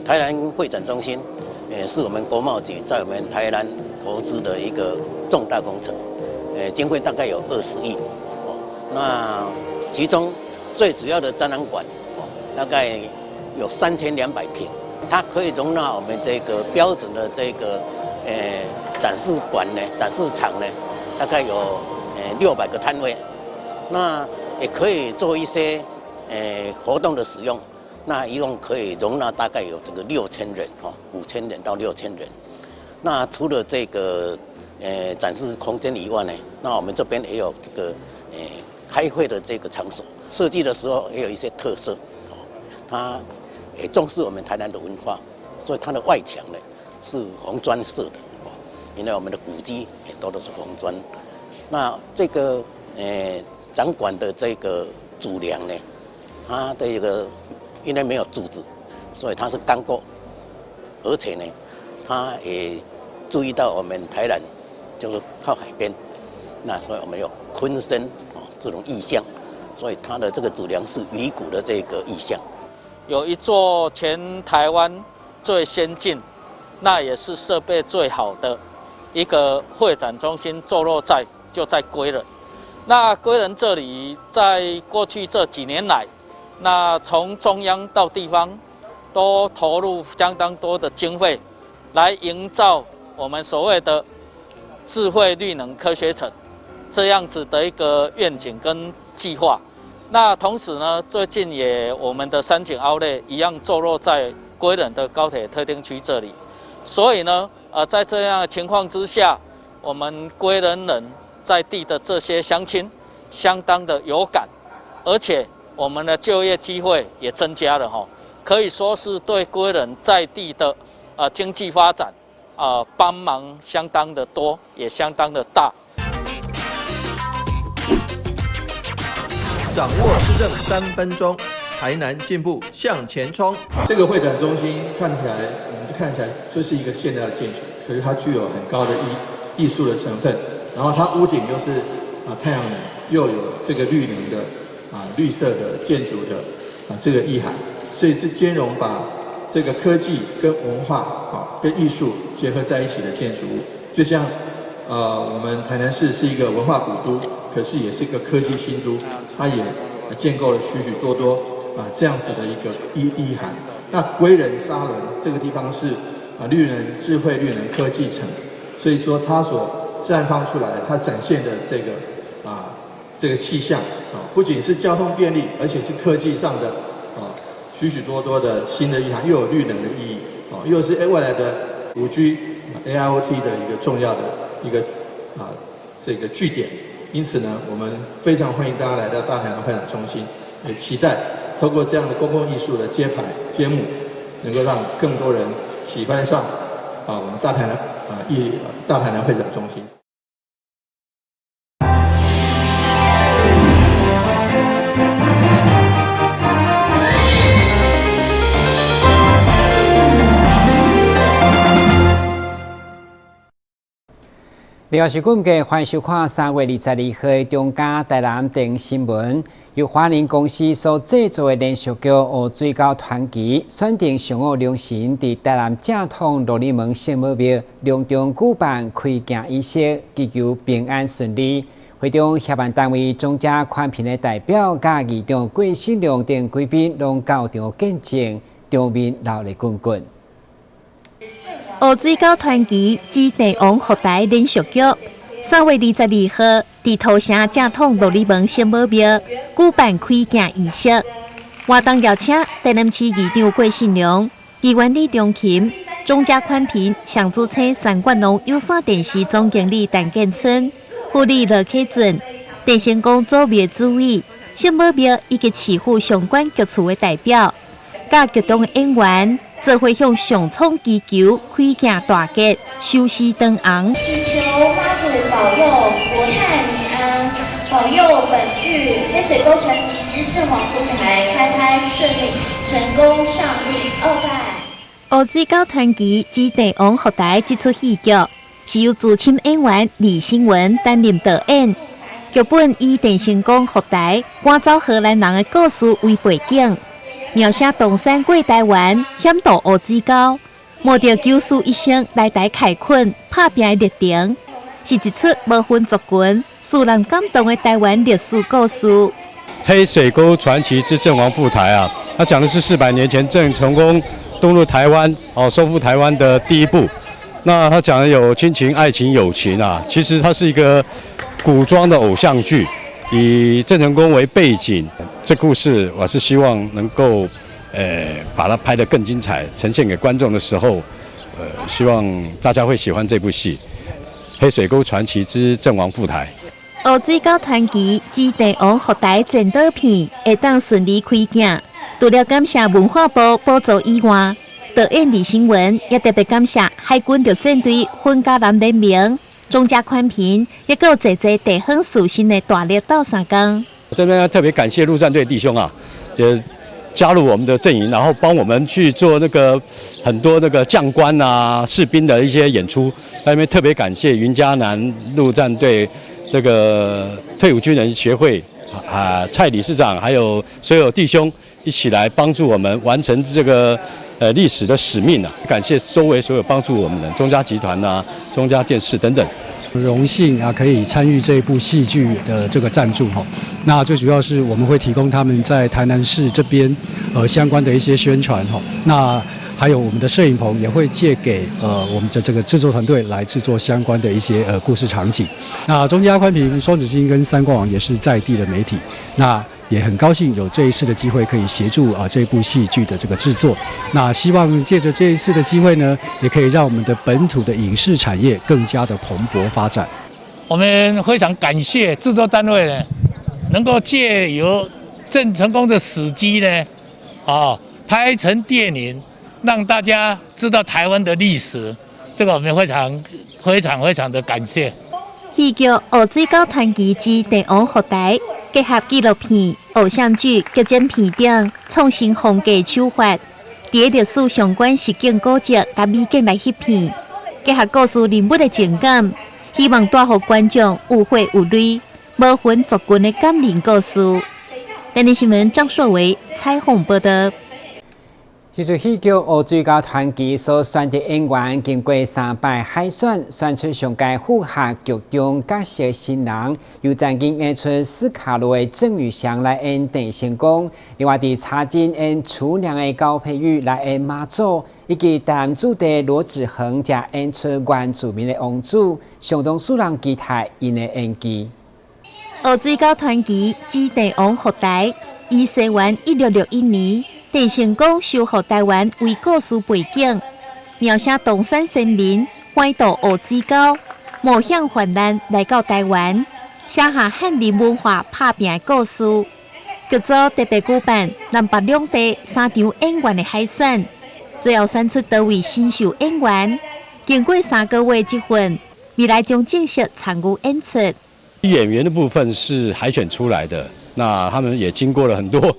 台南會展中心，是我們國貿局在我們台南投資的一個重大工程，經費大概有20億。哦，那其中最主要的展覽館，哦，大概有3200坪，它可以容納我們這個標準的這個展示館呢，展示場呢，大概有600個攤位，那也可以做一些活動的使用。那一共可以容納大概有這個6000人哈，5000人到6000人。那除了這個展示空間以外呢，那我們這邊也有這個開會的這個場所。設計的時候也有一些特色，哦，它也重視我們台南的文化，所以它的外牆呢是紅磚色的，哦，因為我們的古蹟很多都是紅磚。那這個展館的這個主梁呢，它的一個因為沒有柱子，所以它是鋼構，而且呢，它也注意到我們台南就是靠海邊，那所以我們有鯤鯓哦這種意象，所以它的這個主梁是魚骨的這個意象。有一座全台灣最先進，那也是設備最好的一個會展中心，坐落在就在歸仁。那歸仁這裡在過去這幾年來，那從中央到地方，都投入相當多的經費，來營造我們所謂的智慧綠能科學城這樣子的一個願景跟計劃。那同時呢，最近也我們的三井奧萊一樣坐落在歸仁的高鐵特定區這裡，所以呢，在這樣的情況之下，我們歸仁人在地的這些鄉親相當的有感，而且我們的就業機會也增加了哈，可以說是對歸仁在地的經濟發展啊幫忙相當的多，也相當的大。掌握市政3分鐘，台南進步向前衝。這個會展中心看起來，我們看起來就是一個現代的建築，可是它具有很高的藝術的成分，然後它屋頂又是啊太陽能，又有這個綠能的啊綠色的建築的啊這個意涵，所以是兼容把這個科技跟文化啊跟藝術結合在一起的建築物，就像我們台南市是一個文化古都，可是也是一個科技新都，它也建構了許許多多啊這樣子的一個意涵。那歸仁沙崙這個地方是啊綠能智慧綠能科技城，所以說它所綻放出來，它展現的這個啊這個氣象啊，不僅是交通便利，而且是科技上的啊許許多多的新的意涵，又有綠能的意義啊，又是未來的5G AIoT 的一個重要的一個啊這個據點。因此呢，我們非常歡迎大家來到大台南會展中心，也期待透過這樣的公共藝術的揭牌揭幕，能夠讓更多人喜歡上啊我們大台南啊藝大台南會展中心。另外是今日歡迎收看3月22號的中嘉台南電新聞，由華寧公司所製作的連續劇《黑水溝傳奇》選定上午凌晨佇台南正統鹿耳門聖母廟隆重舉辦開鏡儀式，祈求平安順利。會中協辦單位總召寬頻的代表、佮議長郭新良等貴賓攏到場見證，場面熱鬧滾滾。黑水溝傳奇之帝王復台連續劇，3月22號，佇土城正統鹿耳門聖母廟舉辦開鏡儀式。活動邀請台南市議長郭信良、議員李中琴、總召寬頻上主請三冠龍有線電視總經理陳建春、副理羅啟俊、鄭成功祖廟主委、聖母廟以及市府相關局處的代表，佮劇中演員。做伙向上創祈求開鏡大吉，收視長紅。祈求媽祖保佑國泰民安，保佑本劇《黑水溝傳奇之陣亡復台》開拍順利，成功上映二拜。黑水溝傳奇之帝王復台這齣戲劇，是由資深演員李新文擔任導演，劇本以鄭成功復台趕走荷蘭人的故事為背景。描寫唐山過台灣險渡烏水溝，冒著九死一生來台開墾拍拚的歷程，是一齣無分族群、使人感動的台灣歷史故事。黑水溝傳奇之鄭王赴台啊，他講的是400年前鄭成功登陸台灣，哦，收復台灣的第一步。那他講的有親情、愛情、友情啊，其實它是一個古裝的偶像劇，以鄭成功為背景，這故事我是希望能夠，把它拍得更精彩，呈現給觀眾的時候，希望大家會喜歡這部戲《黑水溝傳奇之鄭王赴台》。烏水溝傳奇之鄭王赴台前導片會當順利開鏡，除了感謝文化部補助以外，導演李新文也特別感謝海軍陸戰隊分家南聯盟、中嘉寬頻，也閣有濟濟地方士紳的大力鬥相共。這邊要特別感謝陸戰隊弟兄啊，也加入我們的陣營，然後幫我們去做那個很多那個將官啊、士兵的一些演出。在那邊特別感謝雲嘉南陸戰隊這個退伍軍人協會啊，蔡理事長，還有所有弟兄一起來幫助我們完成這個歷史的使命啊！感謝周圍所有幫助我們的中嘉集團啊、中嘉電視等等。榮幸啊，可以參與這一部戲劇的這個贊助哈。那最主要是我們會提供他們在台南市這邊相關的一些宣傳哈。那還有我們的攝影棚也會借給我們的這個製作團隊來製作相關的一些故事場景。那中嘉寬頻、雙子星跟三光網也是在地的媒體，那也很高興有這一次的機會可以協助啊這部戲劇的這個製作。那希望借着這一次的機會呢，也可以讓我們的本土的影視產業更加的蓬勃發展。我們非常感謝製作單位呢，能夠借由鄭成功的史蹟呢，啊，拍成電影，讓大家知道台灣的歷史，這個我們非常非常非常的感謝。戲劇《烏水溝傳奇之鄭王赴台》結合紀錄片、偶像劇、劇情片等創新風格手法，佇歷史相關實景古蹟佮美景來翕片，結合故事人物的情感，希望帶予觀眾有血有淚、無分族群的感人故事。台南新聞張碩維採訪報道。這齣戲劇《烏水溝傳奇》所選的演員，經過三擺海選，選出上佳符合劇中角色新人，由曾經演出斯卡羅的鄭宇翔來演鄭成功，另外佇茶金演廚娘的高佩玉來演媽祖，以及台南子弟羅子恆則演出原住民的王子，相當使人期待𪜶的演技。烏水溝傳奇之鄭王赴台，以西元1661年鄭成功收復台灣為故事背景，描寫唐山先民橫渡烏水溝，冒險患難來到台灣，寫下漢人文化拍拚的故事。劇組特別舉辦南北兩地三場演員的海選，最後選出多位新秀演員。經過3個月集訓，未來將正式參與演出。演員的部分是海選出來的，那他們也經過了很多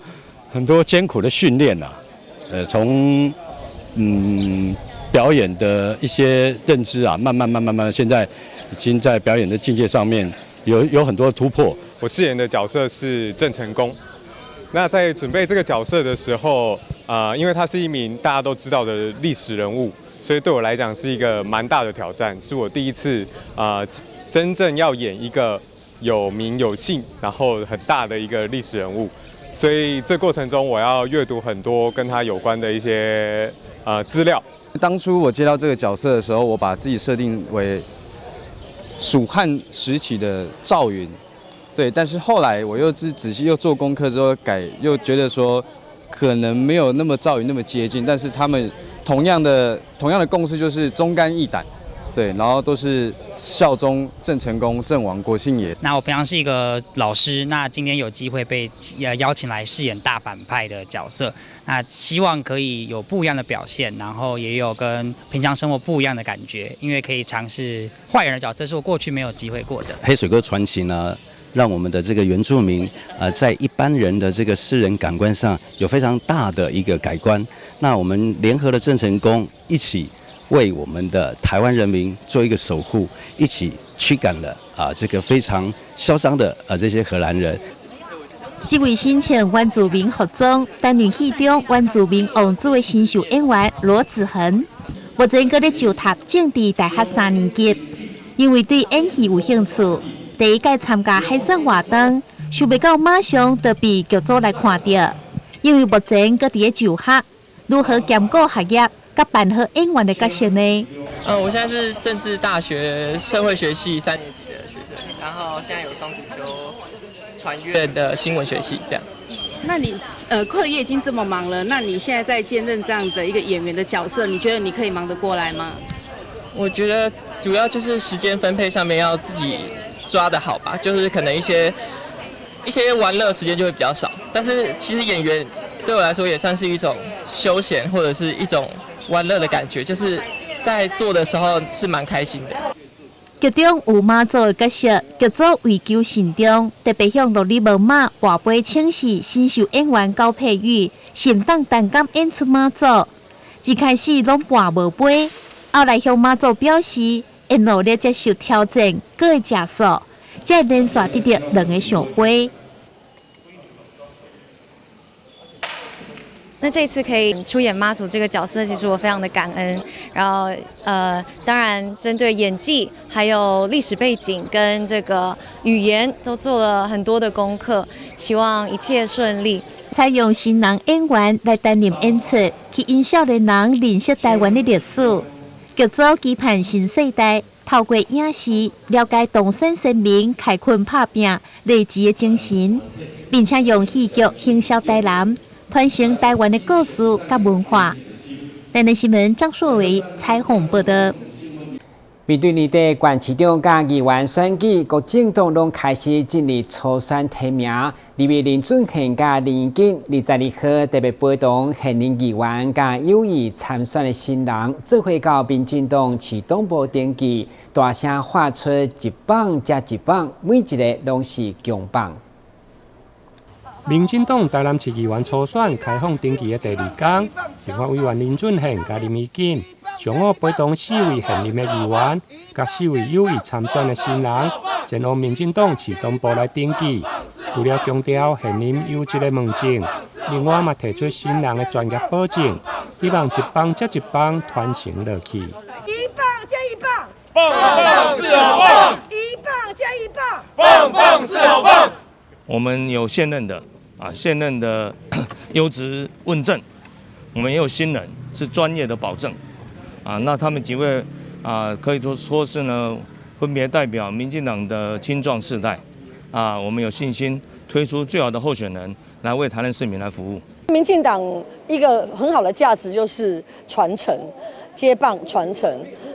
很多艱苦的訓練啊，從表演的一些認知啊，慢慢慢慢慢，現在已經在表演的境界上面有很多突破。我飾演的角色是鄭成功。那在準備這個角色的時候，因為他是一名大家都知道的歷史人物，所以對我來講是一個蠻大的挑戰，是我第一次真正要演一個有名有姓，然後很大的一個歷史人物。所以這過程中，我要閱讀很多跟他有關的一些資料。當初我接到這個角色的時候，我把自己設定為蜀漢時期的趙雲，對。但是後來我又仔細又做功課之後改，又覺得說可能沒有那麼趙雲那麼接近，但是他們同樣的共識就是忠肝義膽。對，然後都是效忠鄭成功、鄭王國姓爺。那我平常是一個老師，那今天有機會被邀請來飾演大反派的角色，那希望可以有不一樣的表現，然後也有跟平常生活不一樣的感覺，因為可以嘗試壞人的角色，是我過去沒有機會過的。黑水溝傳奇呢，讓我們的這個原住民在一般人的這個私人感官上有非常大的一個改觀。那我們聯合了鄭成功一起為我們的台灣人民做一個守護，一起驅趕了這個非常囂張的這些荷蘭人。這位身穿原住民服裝、擔任戲中原住民王子的新秀演員羅子恆，目前閣咧就讀政治大學三年級，因為對演戲有興趣，第一屆參加海選活動，想袂到馬上就被劇組來看著。因為目前閣佇咧就學，如何兼顧學業，佮扮好演員的角色呢？我現在是政治大學社會學系三年級的學生，然後現在有雙主修傳院的新聞學系，這樣。那你課業已經這麼忙了，那你現在在兼任這樣的一個演員的角色，你覺得你可以忙得過來嗎？我覺得主要就是時間分配上面要自己抓得好吧，就是可能一些玩樂時間就會比較少，但是其實演員對我來說也算是一種休閒或者是一種玩樂的感覺，就是在做的時候是蠻開心的。劇中有媽祖的角色，劇組為求慎重，特別向駱禮門媽跋杯請示新秀演員高佩玉，承擔擔綱演出媽祖。一開始攏跋無杯，後來向媽祖表示會努力接受挑戰，閣會食素，才連續得著兩个聖杯。那這次可以出演媽祖這個角色，其實我非常的感恩。然後，當然針對演技、還有歷史背景跟這個語言，都做了很多的功課，希望一切順利。採用新人演員來擔任演出，去引少年人認識台灣的歷史。劇組期盼新世代透過影視了解東山先民開墾拍拚勵志的精神，並且用戲劇行銷台南。傳承台灣的故事佮文化。台南新聞張碩偉採訪報道。面對年底縣市長佮議員選舉，各政黨攏開始進入初選提名。立委林俊憲佮林宜瑾22號特別陪同現任議員佮有意參選的新人，做伙到民進黨市黨部登記，大聲喊出一棒接一棒，每一個攏是強棒。民進黨台南市議員初選開放登記的第二天，立法委員林俊憲佮林宜瑾上午陪同四位現任的議員，佮四位有意參選的新人，前往民進黨市黨部來登記。除了強調現任優質的問政，另外嘛提出新人的專業保證，希望一棒接一棒傳承落去。一棒接一棒，棒棒是好棒；一棒接一棒，棒棒是好棒。我們有現任的。現任的優質問政，我們也有新人是專業的保證，那他們幾位可以說是呢，分別代表民進黨的青壯世代，我們有信心推出最好的候選人來為台南市民來服務。民進黨一個很好的價值就是傳承、接棒傳承。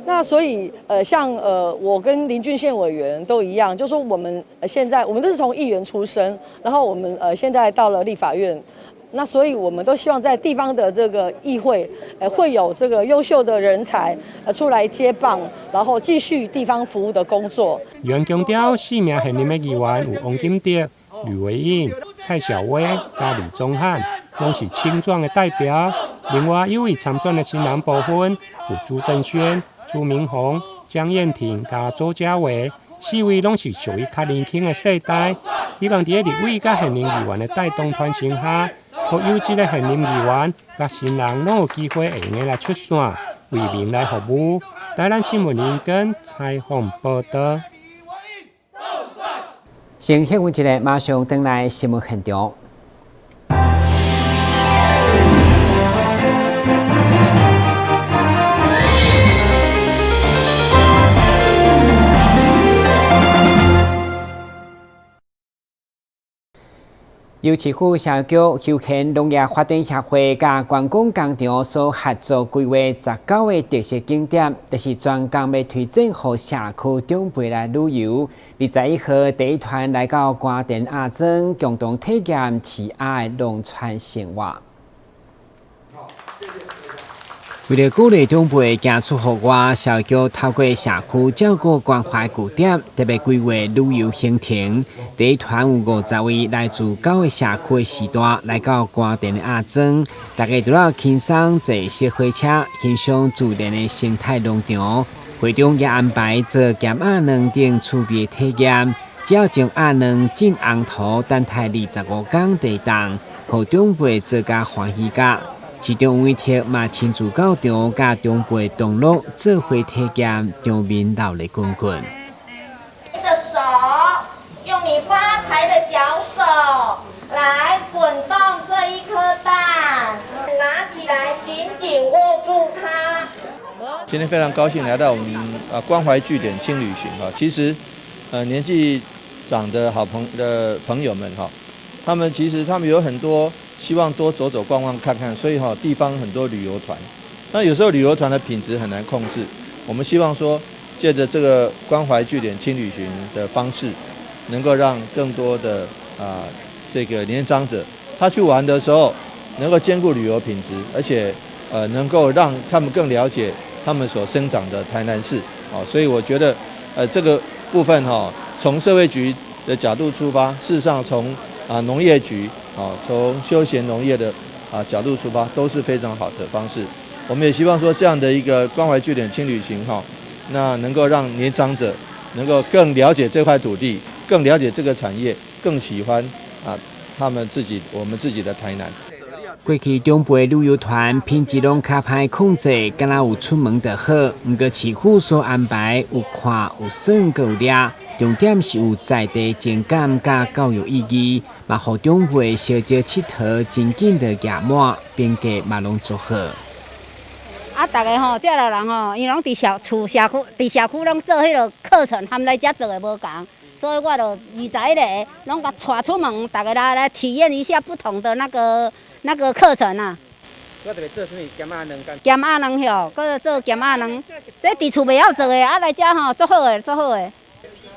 那所以，像我跟林俊憲委員都一樣，就說我們現在我們都是從議員出身，然後我們現在到了立法院，那所以我們都希望在地方的這個議會，會有這個優秀的人才出來接棒，然後繼續地方服務的工作。議員強調，四名現任的議員有王金德、呂維穎、蔡小威佮李宗翰，攏是青壯的代表。另外，有意參選的新人部分有朱正軒、朱明宏、江燕婷佮周家偉，四位攏是屬於較年輕的世代。希望佇咧立委佮現任議員的帶動傳承下，予優質的現任議員佮新人攏有機會會用得來出線，為民來服務。台南新聞林根採訪報道。先歇困一下，馬上轉來新聞現場。由市府社局休閒農業發展協會佮觀光工廠所合作規劃19個特色景點，就是專工欲推薦予社區長輩來旅遊。21號第一團來到官田鴨莊，共同體驗飼鴨的農村生活。為著鼓勵長輩行出戶外，社局透過社區照顧關懷據點，特別規劃旅遊行程。第一團有50位來自9個社區的時段來到官田的鴨莊，大家除了輕鬆坐小火車，欣賞自然的生態農場。會中也安排做鹹鴨卵等趣味體驗，只要將鴨卵浸紅土，等待25工地凍，予長輩做甲歡喜甲。市長黃偉哲嘛親自到場，佮長輩同樂做伙體驗，場面熱鬧滾滾。你的手，用你發財的小手來滾動這一顆蛋，拿起來緊緊握住它。今天非常高興來到我們關懷據點輕旅行哈，其實年紀長的好朋的朋友們哈，他們其實他們有很多希望多走走逛逛看看，所以哈地方很多旅遊團，那有時候旅遊團的品質很難控制，我們希望說借著這個關懷據點輕旅行的方式，能夠讓更多的這個年長者他去玩的時候，能夠兼顧旅遊品質，而且能夠讓他們更了解他們所生長的台南市，所以我覺得這個部分哈，從社會局的角度出發，事實上從農業局從休閒農業的角度出發，都是非常好的方式。我們也希望說這樣的一個關懷據點輕旅行哈，那能夠讓年長者能夠更了解這塊土地，更了解這個產業，更喜歡他們自己我們自己的台南。過去長輩旅遊團品質攏較歹控制，敢若有出門就好。毋過市府所安排有看有耍閣有掠，重點是有在地情感佮教育意義，嘛予長輩相借𨑨迌，真緊就額滿，評價嘛攏足好。啊，逐个吼，遮老人吼，𪜶攏佇小厝社區，佇社區攏做彼个課程，和來遮做的無仝，所以我就21个，攏共帶出門，逐个來來體驗一下不同的那個課程啊。我特別做啥物鹹鴨卵？鹹鴨卵吼，閣做鹹鴨卵，這佇厝袂曉做的，啊來遮吼足好的，足好的。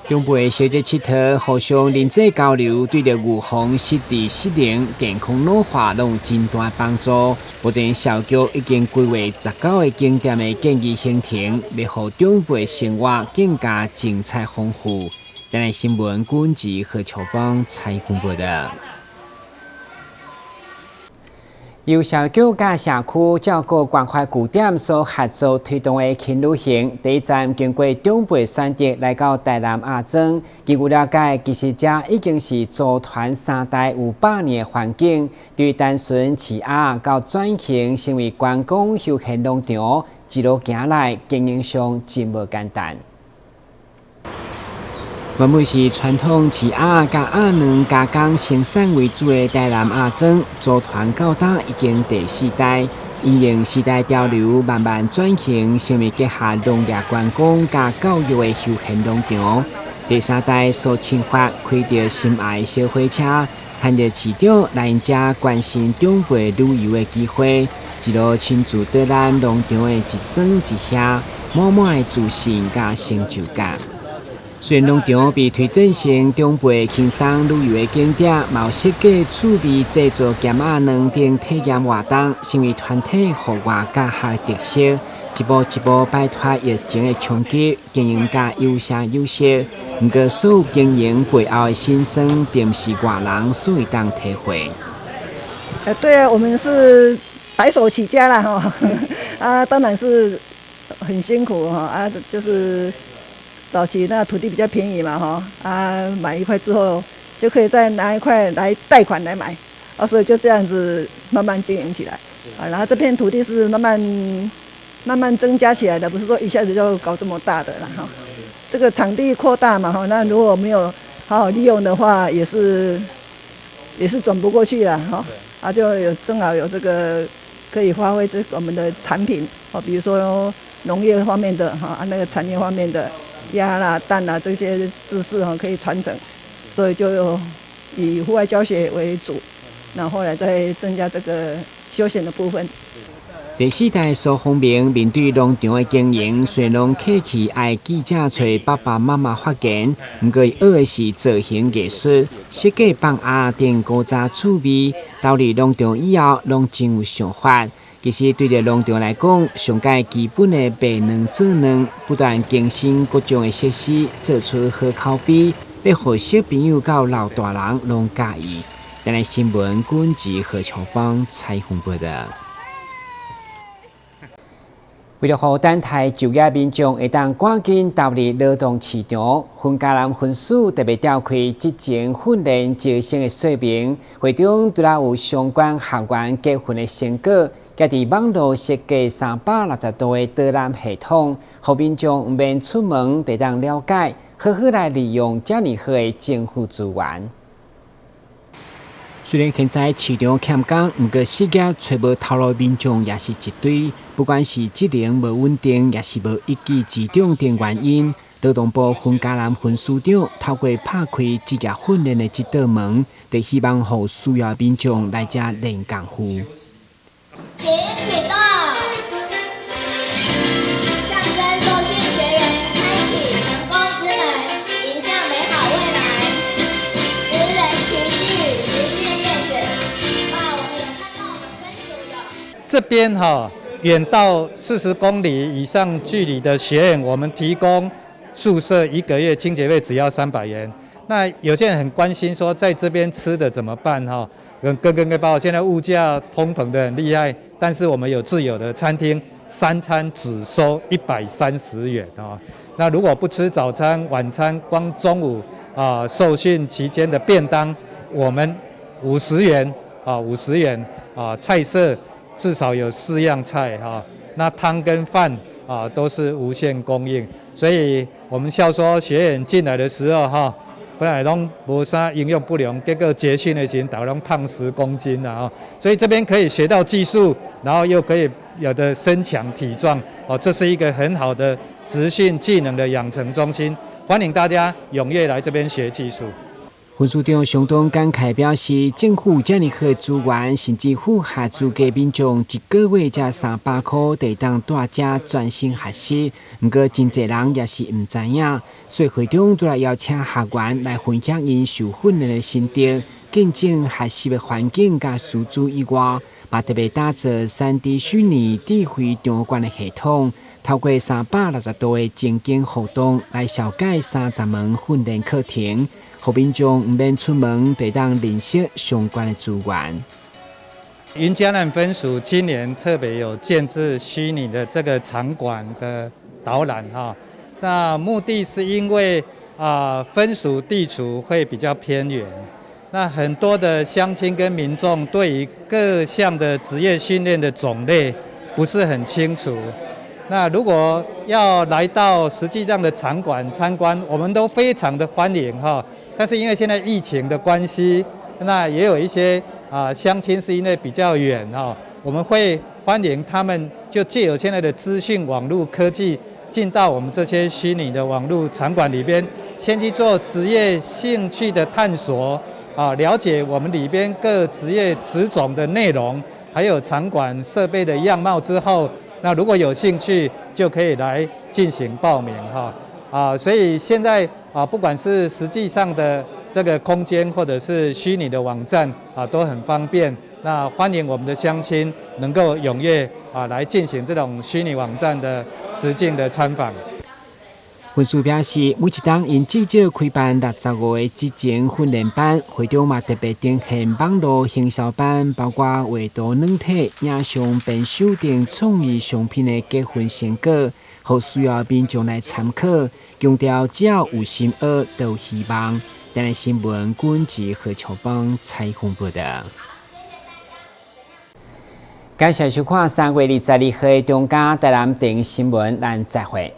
長輩相借𨑨迌，互相人際交流，對著預防失智失能、健康老化攏有真大幫助。目前社局已經規劃19個景點的建議行程，欲予長輩生活更加精彩豐富。台南新聞軍志何秋邦採訪報道。由社局佮社區照顧關懷據點所合作推動的輕旅行，第一站經過長輩選擇來到台南鴨莊。根據了解，其實遮已經是祖傳三代有百年的環境，對單純飼鴨到轉型成為觀光休閒農場，一路行來經營上真無簡單。原本是傳統飼鴨佮鴨卵加工生產為主的台南鴨莊，祖傳到今已經第四代，因應時代潮流，慢慢轉型成為結合農業觀光佮教育的休閒農場。第三代蘇清發開著心愛小火車，趁著市長來𪜶遮關心長輩旅遊的機會，一路親自導覽農場的一莊一瓦，滿滿的自信佮成就感。雖然農場被推薦成長輩輕鬆旅遊的景點，嘛有設計趣味製作鹹鴨卵等體驗活動，成為團體戶外教學特色。一步一步擺脫疫情的衝擊，經營甲有聲有色。毋過，所有經營背後的辛酸，並毋是外人所會當體會。對啊，我們是白手起家啦，吼，啊，當然是很辛苦哈，啊，就是早期那土地比較便宜嘛，哈，啊，買一塊之後就可以再拿一塊來貸款來買，啊，所以就這樣子慢慢經營起來，啊，然後這片土地是慢慢慢慢增加起來的，不是說一下子就搞這麼大的了哈。這個場地擴大嘛，哈，那如果沒有好好利用的話，也是轉不過去了，哈，啊，就有正好有這個可以發揮這我們的產品，哦，比如說農業方面的哈，那個產業方面的鴨啦、蛋啦這些知識哈，可以傳承，所以就以戶外教學為主，然後後來再增加這個休閒的部分。第四代蘇宏明面對農場的經營，雖然客氣愛記者揣爸爸媽媽發言，毋過伊學的是造型藝術、設計放鴨等古早趣味，投入農場以後，攏真有想法。其實對著農場來講，上蓋基本的賣卵做卵，不斷更新各種的設施，做出好口碑，欲予小朋友到老大人攏佮意。台南新聞軍志何秋芳採訪報道。為了予等待就業民眾會當趕緊投入勞動市場，雲嘉南分署特別調開職前訓練招生的說明，會中除了有相關學員結訓的成果，佮佇網路設計360度的導覽系統，予民眾毋免出門，就會當了解，好好來利用遮爾好的政府資源。雖然現在市場欠工，毋過失業揣無頭路民眾也是一堆。不管是職能無穩定，抑是無一技之長等原因，勞動部雲嘉南分署長透過拍開職業訓練的這道門，就希望予需要民眾來遮練功夫。請啟動，象徵受訓學員開啟成功之門，迎向美好未來。職人齊聚，實訓電子。哇，我們有看到我們分署有這邊哈，遠到40公里以上距離的學員，我們提供宿舍一個月清潔費只要300元。那有些人很關心說，在這邊吃的怎麼辦哈？跟包括現在物價通膨的很厲害，但是我們有自有的餐廳，三餐只收130元啊。那如果不吃早餐、晚餐，光中午啊受訓期間的便當，我們五十元啊，五十元啊，菜色至少有四樣菜哈，那湯跟飯啊都是無限供應，所以我們笑說學員進來的時候哈，本來攏無啥營養不良，結果結訓的時陣，大家攏胖10公斤啦哦，所以這邊可以學到技術，然後又可以有的身強體壯，哦，這是一個很好的職訓技能的養成中心，歡迎大家踴躍來這邊學技術。分署長相當感慨表示，政府遮爾好資源，甚至符合資格民眾一個月才300箍，就會當蹛遮專心學習。毋過真濟人也是毋知影，所以會長都來邀請學員來分享𪜶受訓練的心得，見證學習的環境佮師資以外，嘛特別打造3D 虛擬智慧場館的系統，透過360度的情景互動來紹介30門訓練課程。予民眾毋免出門，就會當認識相關的資源。雲嘉南分署今年特別有建置虛擬的這個場館的導覽哈，那目的是因為啊分署地處會比較偏遠，那很多的鄉親跟民眾對於各項的職業訓練的種類不是很清楚。那如果要來到實際上的場館參觀，我們都非常的歡迎哈。但是因為現在疫情的關係，那也有一些啊鄉親是因為比較遠哈，我們會歡迎他們就借由現在的資訊網路科技，進到我們這些虛擬的網路場館裡邊，先去做職業興趣的探索啊，了解我們裡邊各職業職種的內容，還有場館設備的樣貌之後，那如果有興趣，就可以來進行報名哈啊，所以現在啊，不管是實際上的這個空間，或者是虛擬的網站啊，都很方便。那歡迎我們的鄉親能夠踴躍啊，來進行這種虛擬網站的實境的參訪。分署表示，每一冬𪜶至少開辦65個職前訓練班，會中嘛特別呈現網路行銷班，包括畫圖軟體、影像編修等創意商品的結訓成果，予需要民眾來參考。強調只要有心學，就有希望。電視新聞，軍事何秋邦採訪報道。感謝收看3月22號的中嘉台南電視新聞，咱再會。